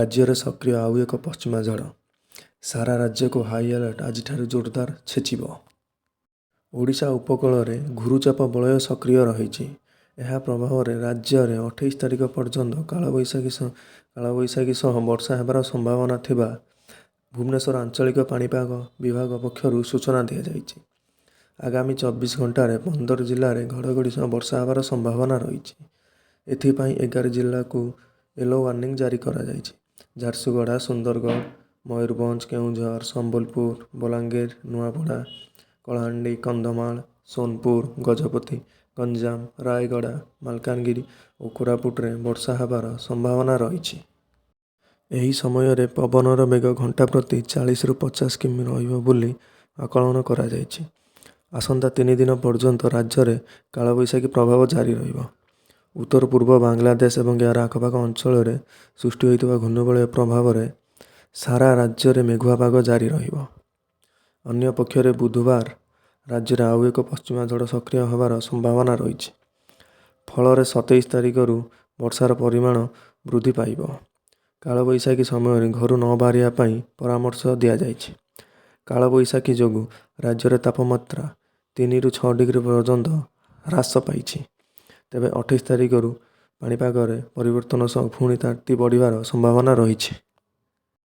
ରାଜ୍ୟରେ ସକ୍ରିୟ ଆଉ ଏକ ପଶ୍ଚିମା ଝଡ଼। ସାରା ରାଜ୍ୟକୁ ହାଇଆଲର୍ଟ ଆଜିଠାରୁ ଜୋରଦାର ଛେଚିବ। ଓଡ଼ିଶା ଉପକୂଳରେ ଗୁରୁଚାପ ବଳୟ ସକ୍ରିୟ ରହିଛି। ଏହା ପ୍ରଭାବରେ ରାଜ୍ୟରେ 28 ତାରିଖ ପର୍ଯ୍ୟନ୍ତ କାଳବୈଶାଖୀ ସହ ବର୍ଷା ହେବାର ସମ୍ଭାବନା ଥିବା ଭୁବନେଶ୍ୱର ଆଞ୍ଚଳିକ ପାଣିପାଗ ବିଭାଗ ପକ୍ଷରୁ ସୂଚନା ଦିଆଯାଇଛି। ଆଗାମୀ 24 ଘଣ୍ଟାରେ 15 ଜିଲ୍ଲାରେ ଘଡ଼ଘଡ଼ି ସହ ବର୍ଷା ହେବାର ସମ୍ଭାବନା ରହିଛି। ଏଥିପାଇଁ 11 ଜିଲ୍ଲାକୁ ୟେଲୋ ୱାର୍ଣ୍ଣିଂ ଜାରି କରାଯାଇଛି। ଝାରସୁଗୁଡ଼ା, ସୁନ୍ଦରଗଡ଼, ମୟୂରଭଞ୍ଜ, କେଉଁଝର, ସମ୍ବଲପୁର, ବଲାଙ୍ଗୀର, ନୂଆପଡ଼ା, କଳାହାଣ୍ଡି, କନ୍ଧମାଳ, ସୋନପୁର, ଗଜପତି, ଗଞ୍ଜାମ, ରାୟଗଡ଼ା, ମାଲକାନଗିରି ଓ କୋରାପୁଟରେ ବର୍ଷା ହେବାର ସମ୍ଭାବନା ରହିଛି। ଏହି ସମୟରେ ପବନର ବେଗ ଘଣ୍ଟା ପ୍ରତି 40ରୁ 50 କିମି ରହିବ ବୋଲି ଆକଳନ କରାଯାଇଛି। ଆସନ୍ତା 3 ଦିନ ପର୍ଯ୍ୟନ୍ତ ରାଜ୍ୟରେ କାଳବୈଶାଖୀ ପ୍ରଭାବ ଜାରି ରହିବ। ଉତ୍ତର ପୂର୍ବ ବାଂଲାଦେଶ ଏବଂ ଏହାର ଆଖପାଖ ଅଞ୍ଚଳରେ ସୃଷ୍ଟି ହୋଇଥିବା ଘୂର୍ଣ୍ଣିବଳୟ ପ୍ରଭାବରେ ସାରା ରାଜ୍ୟରେ ମେଘୁଆ ପାଗ ଜାରି ରହିବ। ଅନ୍ୟପକ୍ଷରେ ବୁଧବାର ରାଜ୍ୟରେ ଆଉ ଏକ ପଶ୍ଚିମା ଝଡ଼ ସକ୍ରିୟ ହେବାର ସମ୍ଭାବନା ରହିଛି। ଫଳରେ 27 ତାରିଖରୁ ବର୍ଷାର ପରିମାଣ ବୃଦ୍ଧି ପାଇବ। କାଳବୈଶାଖୀ ସମୟରେ ଘରୁ ନ ବାହାରିବା ପାଇଁ ପରାମର୍ଶ ଦିଆଯାଇଛି। କାଳବୈଶାଖୀ ଯୋଗୁଁ ରାଜ୍ୟରେ ତାପମାତ୍ରା 3ରୁ 6 ଡିଗ୍ରୀ ପର୍ଯ୍ୟନ୍ତ ହ୍ରାସ ପାଇଛି। ତେବେ 28 ତାରିଖରୁ ପାଣିପାଗରେ ପରିବର୍ତ୍ତନ ସହ ପୁଣି ତାତି ବଢ଼ିବାର ସମ୍ଭାବନା ରହିଛି।